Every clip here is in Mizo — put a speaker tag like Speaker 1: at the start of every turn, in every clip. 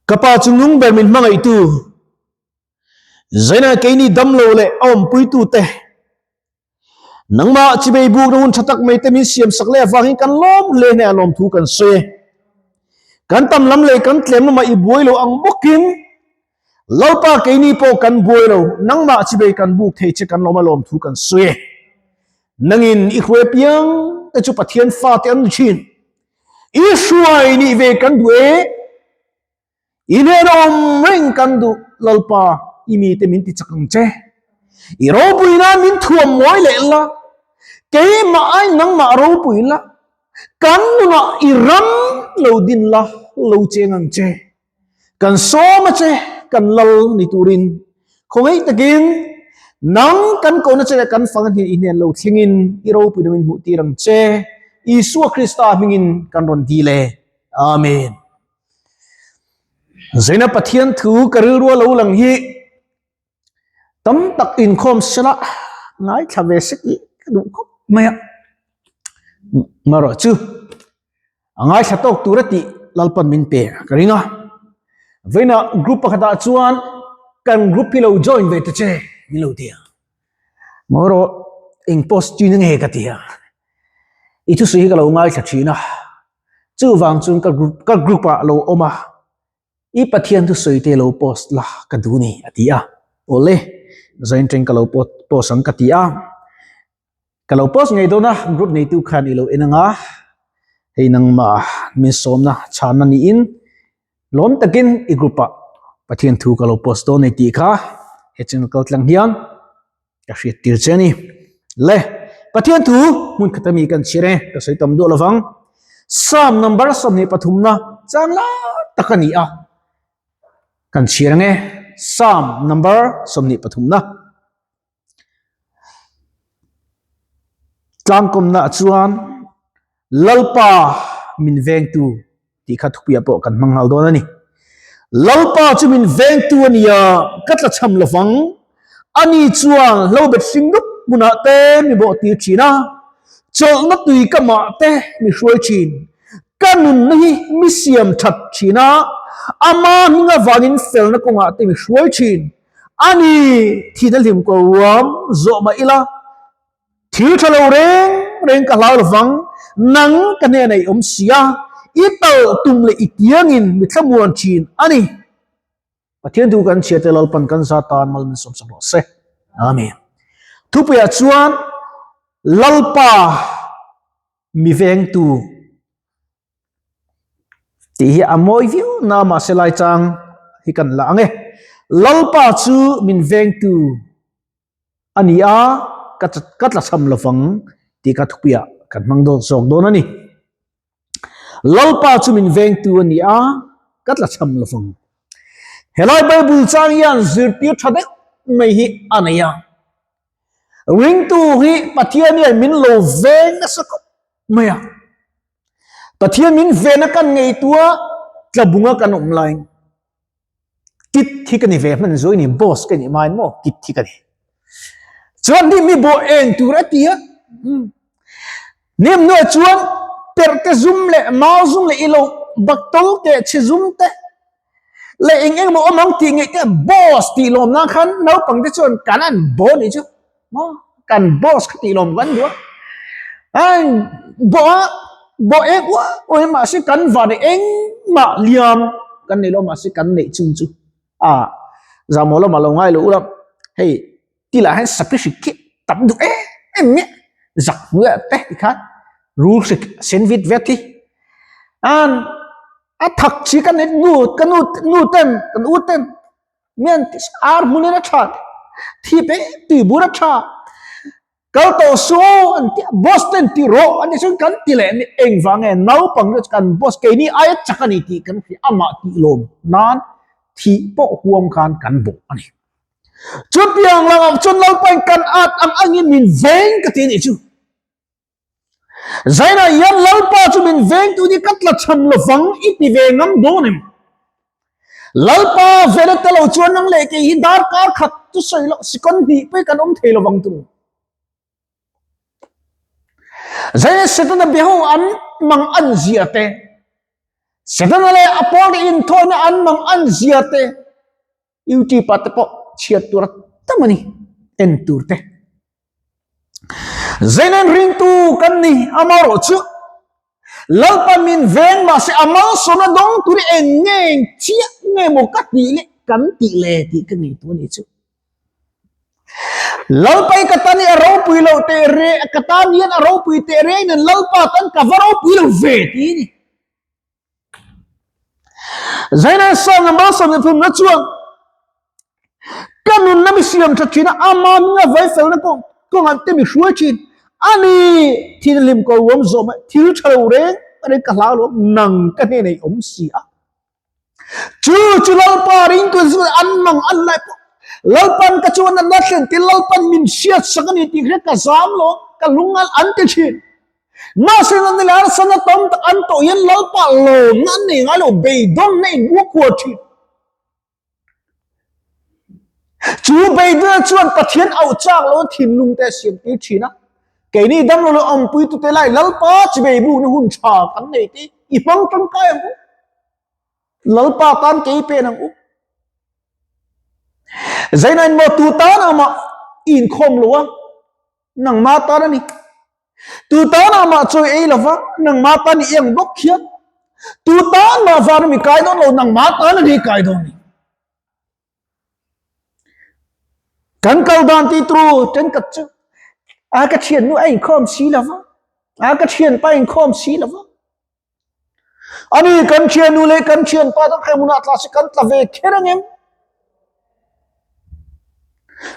Speaker 1: Ka pa chu nung ber min hmangaihtu, Zaina keini damlo leh a awmpuitute, nangmah chibei bukna hun tha tak mai te min siam sak leh avangin kan lawm hle hneh a lawmthu kan sawi e. Kan tam lam leh kan tlem lamah i buai lo ang bawkin Lalpa keini pawh kan buai lo, nangmah chibei kan buk thei che kan lawm a lawmthu kan sawi e. Nangin i hruai piang te chu Pathian fate an ni thin. I hruai nih ve kan duh e. I hnen a awm reng kan duh, Lalpa, i mite min ti chak ang che. I ropui nan min thuam mawi leh la, keimah ai nangmah ropui la, kan nunah i ram lo din la, lo cheng ang che. Kan sawm a che, kan lal ni turin. Khawngaih takin nang kan kohna che leh kan fang hnen i hnen lo thlengin i ropui na min hmuh tir ang che. Isua Krista hmingin kan rawn dil e. Amen. Zaina Pathian thu ka rilrua lo lang hi tam tak inkhawm sela ngaithla ve sek i ka duh khawp mai a. Marawh chu a ngaithla tawk tur a tih Lalpan min pe ka ring a. Vawiinah group pakhatah chuan kan group hi lo join ve ta che min lo ti a. Marawh eng post chin nge ka ti a. I thusawi hi ka lo ngaithla thin a. Chuvang chuan ka group ka group ah lo awm a. I Pathian thusawi te lo post la ka duh ni a ti a. Awle, zain teng ka lo post ang ka ti a. Ka lo post ngei dawn a, group neitu khan i lo en ang a, hei nangmah min sawmna chhanna niin lawm takin i group ah Pathian thu ka lo post dawn ni tih kha he channel kal tlang hian ka hriat tir che a ni. Le, Pathian thu hmun khat ami kan chhiar e, ka sawi tam duah lovang. Psalm number 23 na chang la tak a ni a, kan chhiar ang e, Psalm number 23 na. Tlangkawmna chuan Lalpa min vengtu tih kha thupuiah pawh kan hmang nghal dawn a ni. Lalpa chu min vengtu a nia, ka tlachham lovang. Ani chuan hlobet hring dup hmunah te mi bawh tir thin a, chawlhna tui ka mah te mi hruai thin. Ka nunna hi mi siam that thin a, ama hming avangin felna kawngah te mi hruai thin. A ni, thihna hlim ko ruam zawh mah ila, thil tha lo reng reng ka hlau lovang, nang ka hnenah i awm si a, i talh tum leh i tiangin mi thlamuan thin a ni. Pathian thu kan chhiate Lalpan kan za tan mal min sawmsak rawh se. Amen. Thupuiah chuan Lalpa mi vengtu Tih hi a mawi viau na mahse lai chang hi kan la ang e. Lalpa chu min vengtu a ni a, ka ka tlachham lovang tih kha thupuiah kan hmang dawt zawk dawn a ni. Lalpa chu min vengtu a ni a, ka tlachham lovang. Helai Bible chang hian zirtir tha deuh mai hi a nei a. Ringtu hi Pathian hian min lo veng nasa khawp mai a. Pathian min vena kan ngeitua tlabunga kan awm lai kit hi ka ni ve hman zui ni boss ka ni mai maw kit hi ka ni chuan ni mi bo eng tur a tia nim nu chuan perte zum leh mau zum leh ilo baktol te chhe zum te leh eng eng maw awm ang tih ngei te boss tih lawm nan khan naupang te chuan kan an bo ni chu maw kan boss kha tih lawm kan duh a bo a bo eng uah uah hi mahse kan van engmah liam kan nei lo mahse kan neih chung chu a zahmawh lamah lo ngai lo ula hei ti lah hian sapi hrik khi tam duh em em mai zak hnuaiah te tikhan rul hrik sen vit vet hi an A thak chi kan nu ka nu nu ten kan u ten mian ar hmunin a tha thi pe tui bur a tha kal tawh su an ti boss ten ti rawh an ti chuan kan ti leh ni engvang nge naupang te kan boss keini aia chak a ni tih kan hria amah tih lawm nan thih pawh huam khan kan bawh a ni chutiang langah chuan Lalpain kan at ang angin min veng ka ti a nih chu. Zainah hian Lalpa chu min vengtu ni ka tla chhan lovang i ti ve ngam dawn em? Lalpa vena te lo chuan nang leh kei hi darkar khat chu sawi loh sikon hnih pawh hi kan awm thei lovang tu. Zainah Setana biaho an mang an zia te, Setana leh a pawl te inthawina an. an mang an zia te YouTube ah te pawh chhiar tur a tam a ni en tur te. Zeinen ringtu kan ni amarawh chu Lalpa min veng mahse a malsawmna dawng tur hi eng nge chiah nge maw ka tih leh kan tih le tih ka ngaihtuah a nih chu. Lalpa i ka tan hi a ropui loh teh reh ka tan hian a ropui teh reng nen Lalpa tan ka va ropui lo ve tih a ni. Zaina Sanga malsawmna thumna chuan ka nunna mi siam tha thin a, ama hminga vaifelna kawng kawngah te mi hruai thin a ni. Thil hlim ko ruam zawh mai, thil tha lo reng reng ka hlau lo, nang ka hnenah i awm si a. Chu chu Lalpa ringtu chu an mang an lai pawh Lalpan ka chuan an la thlen tir, Lalpan min hriat sak a ni tih hria ka zam lo, ka lungngal an ti thin. Mahse nan leh harsatna tam tak an tawh hian Lalpa lawmna an nei ngai lo, beidawnna in buak kual thin. Chu beidawnna chuan Pathian auh chak lo thinlung te a siam tir thin a. Keini damlo leh awmpuitute lai Lalpa chibei bukna hun tha kan nei te i hmang tangkai ang u. Lalpa tan kei pen ang u. Zainain maw tu tan amah i inkhawm lo a, nangma tan a ni. Tu tan amah chawi ei lova, nangma tan i eng bawk hian. Tu tan mah van mi kai dawn lo, nangma tan a ni kai dawn ni. Kan kal dan ti tru thenkhat chu a ka thian nu a inkhawm si lova, a ka thian pa inkhawm si lova. Ani kan thian nu leh kan thian pa tan khawi hmunah tla se kan tla ve kher angem?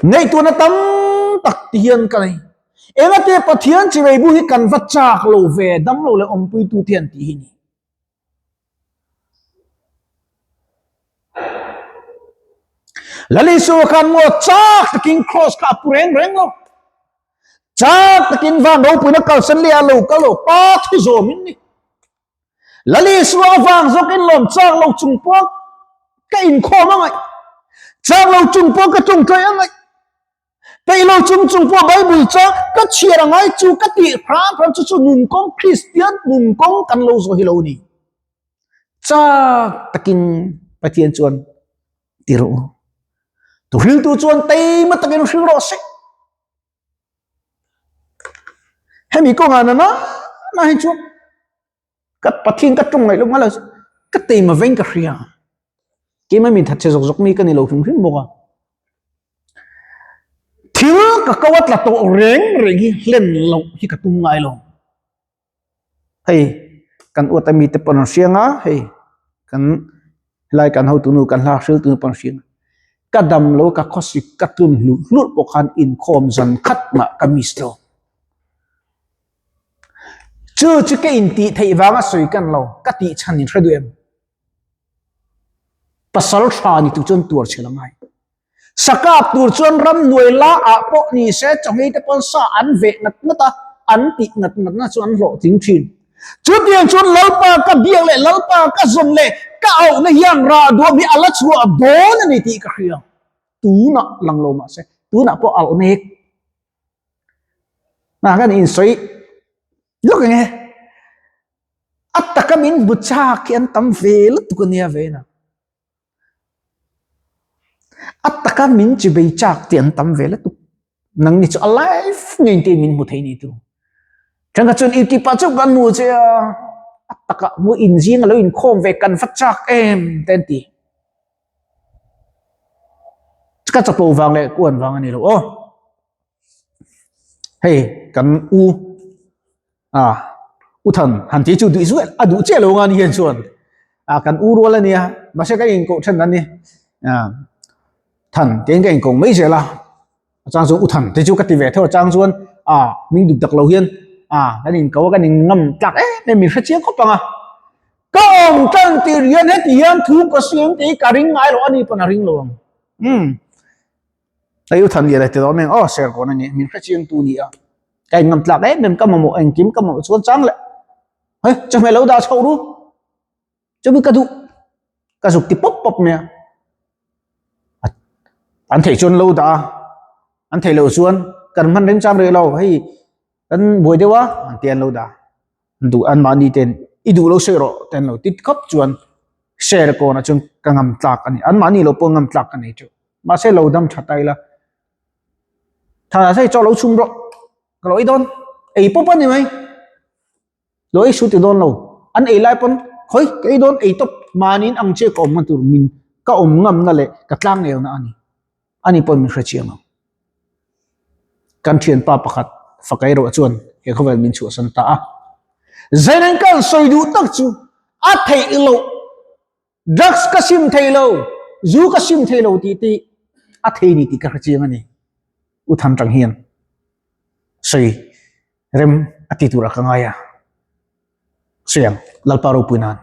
Speaker 1: Ngaihtuahna tam tak ti hian ka nei. Engate Pathian chirei bu hi kan va chak lo ve damlo leh awmpuitu te an tih hi ni. Lal Isua khan maw chak takin cross kha a pu reng reng lo. Chak takin van ropuina kalsan leh a lo kal lo pa thu zawm in ni. Lal Isua avang zawkin lawm chak lo chung pawh ka inkhawm a ngaih. Chak lo chung pawh ka tawngtai a ngaih. Peih lo chung chung pawh Bible chu ka chhiar a ngai chu ka tih hram hram chu chu nunkawng Kristian nunkawng kan lo zawh hi lo ni. Chak takin Pathian chuan ti rawh u. Tuhriltu chuan teima takin hril rawh se. Hemi kawngah nana na hi chuan ka Pathian ka tawng ngaih loh ngai lo ka teima veng ka hria. Keimah mi thatchhe zawk zawk mi ka ni lo hrim hrim bawk a. Thil ka ko a tla tawh reng reng hi hlen loh hi ka tum ngai lo. Hei kan uat ami te pawn an hriang a hei kan helai kan hotu nu kan hla hril tu nu pawn an hriang a ka dam lo ka khawsik ka tlun hlurh hlurh pawh khan inkhawm zan khat mah ka miss lo chu chu ka intih theih vanga sawi kan lo ka tih chhan in hre duh em pasal tha ni tur chuan tuar chhel a ngai. Sakap tur chuan ramhnuai la ah pawh ni se chawngei te pawn sa an veh ngat ngat a, an tih ngat ngat na chu an hlawhtling thin. Chutiang chuan Lalpa ka biak leh Lalpa ka zawn leh ka auhna hian rah duam hi a la chhuah dawn a ni tih ka hria. Tunah lang lo mahse tunah pawh alh mek. Hna kan insawi lawk eng e. A taka min hmu chak hi an tam ve lutuk a nia ve na. A taka min chi bei chak tih an tam ve lutuk. Nang ni chu a live ngei te min hmu thei ni tu. Thenkhat chuan i tih pah chauh kan hmu che a, a taka hmu inzing a lo inkhawm ve kan va chak em te an ti. Ka chapo vang leh kuan vang a ni lo aw. Hei kan u a u than han ti chu duh zual a duh chiah lo nga ni hian chuan a kan u rual a nia mahse ka inkoh then an ni a than tiin ka inkoh mai zel a a chang chuan u than te chu ka ti ve theuh a chang chuan a min duh tak lo hian a kan inko a kan in ngam tlak em em min hre chiang khawp ang a ka awm tan tir hian heti hian thu ka siam tih hi ka ring ngai lo a ni pawn a ring lo ang umm hei u than lian a ti dawn mai aw serkawn a ni min hre chiang tu a ni a. Ka in ngam tlak em em ka mamawh engkim ka mamawh chuan chang leh hei chawhmeh lo dah chho ru chumi ka duh ka zuk ti pawp pawp mai a an theih chuan lo dah a an theih loh chuan kan hman reng chang rih lo hei kan buai deuh a an ti an lo dah an duh an mahni ten i duh lo sawi rawh te an lo ti khawp chuan. Serkawnah chuan ka ngam tlak a ni. Anmahni lo pawh ngam tlak ka nei teuh. Mahse lo dam tha ta ila. Tha sei chaw lo chhum rawh. Ka lo ei dawn. Ei pawp a ni mai. Lo ei su ti dawn lo. An ei lai pawn khawi ka ei dawn ei tawp mahniin ang che ka awm ngam tur min ka awm ngamna leh ka tlang ngelna a ni. Ani pawn min hre chiang ang. Kan thianpa pakhat faka erawh chuan he khawvel min chhuahsan ta a. Zainen kan sawi duh tak chu a theih loh, drugs ka sim thei lo, zu ka sim thei lo tih te a thei ni tih ka hre chiang a ni. U Than Tang hian sawi rem a ti turah ka ngai a. Sawi ang, Lalpa ropui nan.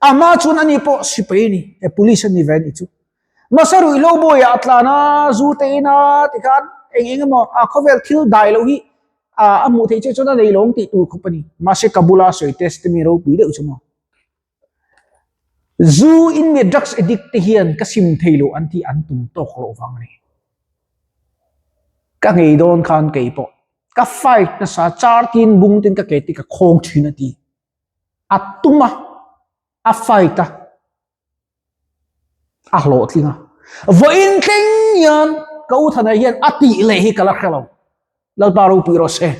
Speaker 1: Amah chuan ani pawh sipai a ni, e police a ni ve a nih chu. Mahse ruihhlo bawiah a tlan a, zu te in a tikhan eng eng emaw a khawvel thil dai loh hi a hmuh theih che chuan a nei lo ang tih tur khawp a ni. Mahse ka bula sawi testimony ropui deuh chu maw. Zu in leh drugs addict te hian ka sim thei lo an tih an tum tawk loh vang a ni. Ka ngei dawn khan kei pawh ka fight nasa char tin bung tin ka ke te ka khawng thin a ti. A tum a, a fight a, a hlawhtling a. Vawiin thleng hian ka u Thana hian a tih leh hi ka la hre lo. Lalpa ropui rawh se.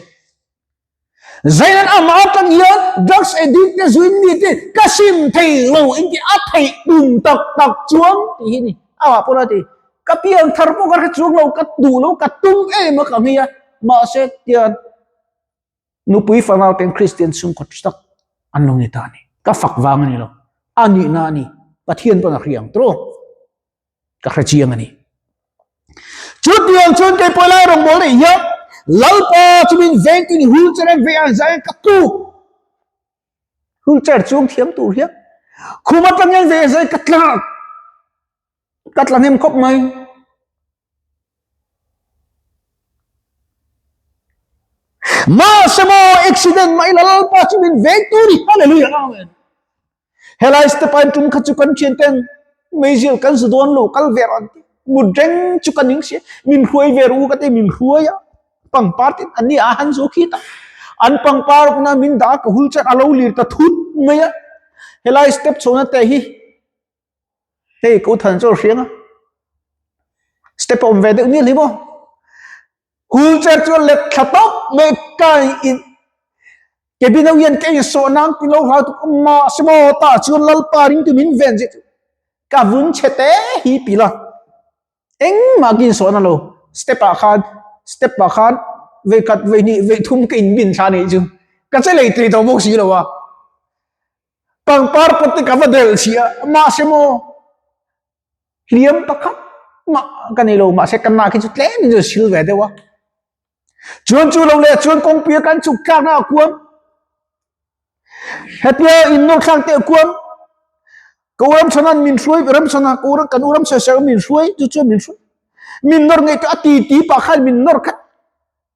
Speaker 1: Zainan amah atang hian drugs addict te zuin mi te ka sim thei lo in ti a theih tum tak tak chuan tih hi ni. Amah pawn a ti. Ka pian thar pawh ka hre chuang lo, ka duh lo, ka tum em a ka ngei a. Mahse tian Nupui fanau ten Kristian chhungkaw tha tak an lo ni ta a ni. Ka fak vang a ni lo. A nihna a ni. Pathian pawn a hria ang tawh. Ka hre chiang a ni. Chutiang chuan kei pawh lai rawngbâwl neih hian Lalpa chu min veng tu ni wheelchair an vei an zai ka tluk. Wheelchair chuang thiam tur hian khum atang hian vei an zai ka tlak. Ka tla hnem khawp mai. Mahse maw accident mai la Lalpa chu min veng tu ni. Hallelujah. Amen. Helai step ain tum kha chu kan thian ten meizial kan zu dawn lo kal ver an ti. Mut reng chu kan ning si min hruai ver u ka ti min hruai a pangpar tin an ni a han zu khi ta. An pangpar na min da ka hul chan alo lir ta thut mai a. Helai step chhona te hi Hei ko than chu hriang a. Step awm ve deuh nil hi maw. Wheelchair chu let thla tawp mai kai in cabin ho hian ka insawh nang ti lo hlau tuk ma se maw ta chuan lalpa ring tu min ven zet ka vun chhe te hi pi la engmah ka insawh na lo step ah khan step ah khan vei khat vei hnih vei thum ka in bin thla anih chu ka che lei thei tawh bawk si lo a. Pangpar pawt te ka va del si a, mahse maw hliam pakhat mah ka nei lo, mahse ka nak hi chu tlem in chu sil ve deuh a. Chuan chu lo leh chuan kawngpui a kan chhuk thlak na a kuam. Hetia in nawr thlak te a kuam. Ka u Ramchhana'n min hruai, Ramchhana ka u kan u Ramchhana min hruai, chu chuan min hruai. Min nawr ngei chu a ti ti pah khan min nawr khat.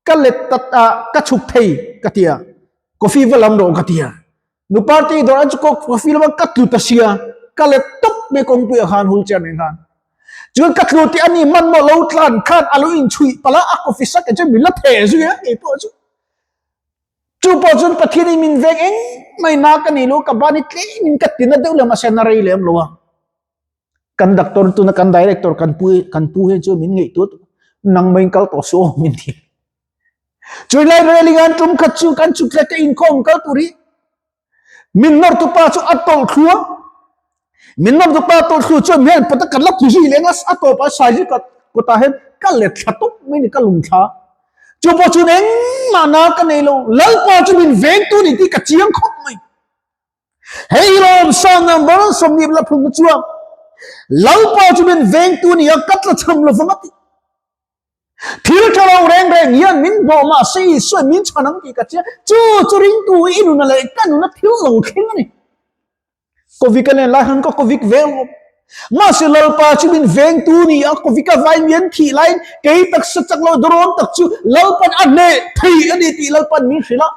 Speaker 1: Ka let tat a, ka chhuk thei ka ti a, coffee va lam rawh ka ti a. Nu party dawr an chu coffee lama ka tlu ta sia, ka let tawp mai kawngpui ah khan wheelchair nen khan. Chuan ka tlu tih a ni hmanhmawh lo tlan khan a lo inchhuih palh a, a coffee sak e chuan min la theh zui a ngei pawh chu. Chu pawh chuan Pathian in min veng engmah in a ka nei lo, ka ban hi tlem in ka ti na deuh leh mahse na rei lem lo a. Kan doctor tuna kan director kan pu kan pu hian chuan min ngaihtuah tawh nangmah in kal tawh suh aw min ti. Chuan lai railing an tum khat chu kan chhuk tlat a inkhawm kal tur hi min nawr tu pa chu a tawlh thlu a min nawr tu pa tawlh thlu chuan min han pawt a kan la tlu zui leng a a tawp a sai zui ka kawtah hian ka let thla tawp mai ni ka lung thla chu pawh chuan engmah na ka nei lo Lalpa chu min veng tu ni tih ka chiang khawp mai. Hei lawm sang number 20 la phung chuan Lalpa chu min vengtu ni a ka tla cham lo vang a ti. Thil tha lo reng reng hian min bawh mah se Isua min chhan ang tih ka chiang. Chu chu ringtu i nuna leh ka nuna thil lo thleng a ni. Covid ka nen lai khan ka Covid ve lawm. Mahse Lalpa chu min vengtu ni a Covid a vai mian thih laiin kei taksa chak lo dawrawn tak chu Lalpan a hneh thei a ni tih Lalpan min hrilh a.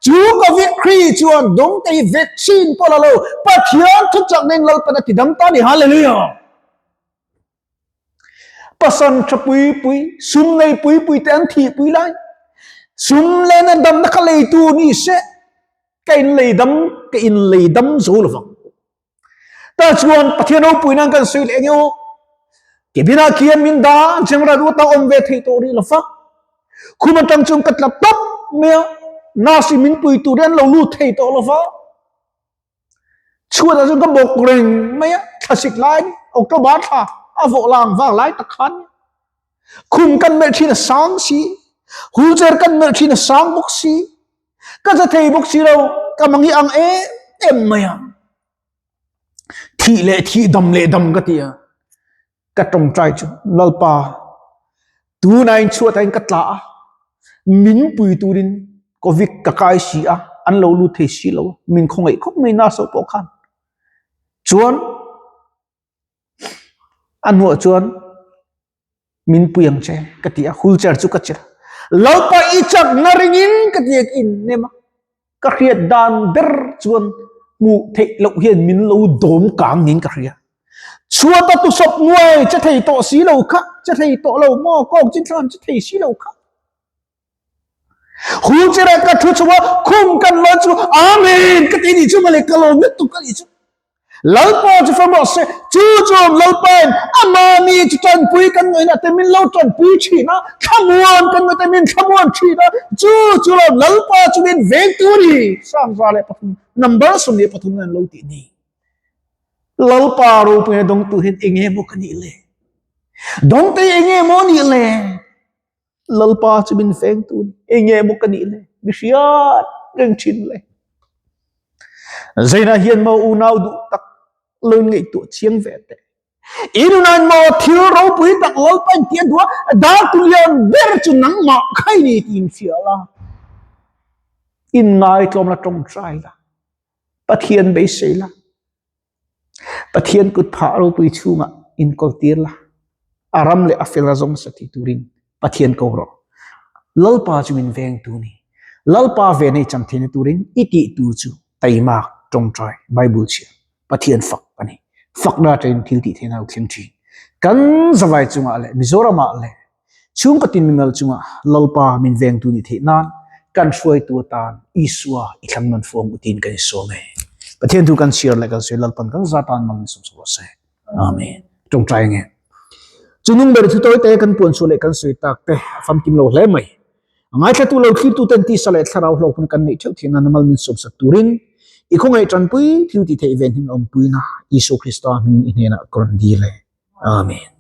Speaker 1: Chu Covid hri chuan dawngte hi vaccine pawh la lo, Pathian thuchak nen Lalpan a ti dam ta a ni. Hallelujah! Pasan tha pui pui, sum nei pui pui te an thih pui lai. Sum lena damna kha leitu ni se, ka in lei dam, ka in lei dam zo lovang. Ta chuan Pathian ropui nan kan sawi leh eng emaw cabin ah khian min dah general ruat a awm ve thei tawh rih lo fa. Khum atang chuan ka tla tawp mai a, nurse in min pui tur hi an lo lut thei tawh lo va. Chhuatah chuan ka bawk reng mai a, thlasik lai a ni, October thla a vawh lang vang lai tak khan khum kan melh thin a sang si, wheelchair kan melh thin a sang bawk si, ka za thei bawk si lo, ka mangi ang em em mai a. Thih leh thih dam leh dam ka ti a. Ka tawngtai chu Lalpa tunah in chhuatah in ka tla a, min pui turin Covid ka kai si a, an lo lut thei si lo a, min khawngaih khawp mai nurse ho pawh khan. Chuan a hnuah chuan min pui ang che ka ti a, wheelchair chu ka chelh a, Lalpa i chakna ringin ka ti a ka innem a, ka hriat dan ber chuan hmuh theih loh hian min lo dawm kang niin ka hria. Chhuata tusawp nuai che thei tawh si lo kha, che thei tawh lo maw, kawng chin thlam che thei si lo kha. Wheelchair ah ka thu chho a, khum kan lawn chu Amen ka ti nih chu mawle, ka lawm lutuk ka nih chu. Lalpa chu fam rawh se, chu chuan Lalpain ama mi chu tanpui kan ngaihna te min lo tanpui thin a, thlamuan kan ngaihna te min thlamuan thin a, chu chu lo Lalpa chu min veng tur i 103 number 13 an lo tih ni. Lalpa ropuina dawngtu hian eng nge maw ka nih le? Dawngte eng nge maw nih le? Lalpa chu min veng tu ni, eng nge maw ka nih le? Mi hriat reng thin le. Zaina hian maw unau duh tak lo ngaihtuah chiang ve teh. Inunan maw thil ropui tak Lalpa in tia duh a, dar tu lian ber chu nangmah khai ni tiin hria la. In ngaitlawm la tawngtai la. Pathian beisei la. Pathian kut phah ropui chhungah inkawltir la, a ram leh a fel a zawng sa ti turin Pathian ko rawh. Lalpa chu min vengtu ni. Lalpa ve nei chang theihna turin i tih tur chu taimak tawngtai Bible chhiar Pathian fak a ni. Fakna atangin thil tih theihna a lo thleng thin. Kan zavai chungah leh Mizoramah leh Chhungkaw tin mimal chungah Lalpa min vengtu nih theih nan kan hruaitu atan Isua i thlang nawn fuang utin kan i sawm e. Pathian thu kan chhiar leh kan sawi Lalpan kan za tan mal min sawm sak rawh se. Amen. Tawngtai nge. Chunung ber thu tawi te kan puan chhuah leh kan sawi tak te a famkim lo hle mai. A ngaithlatu lo thlirtu ten tisa leh thlarau hlawkna kan neih theuh theih nan mal min sawm sak turin i khawngaih tanpui thil ti theih ven him awmpuina Isua Krista hming i hnenah ka rawn dil e. Amen.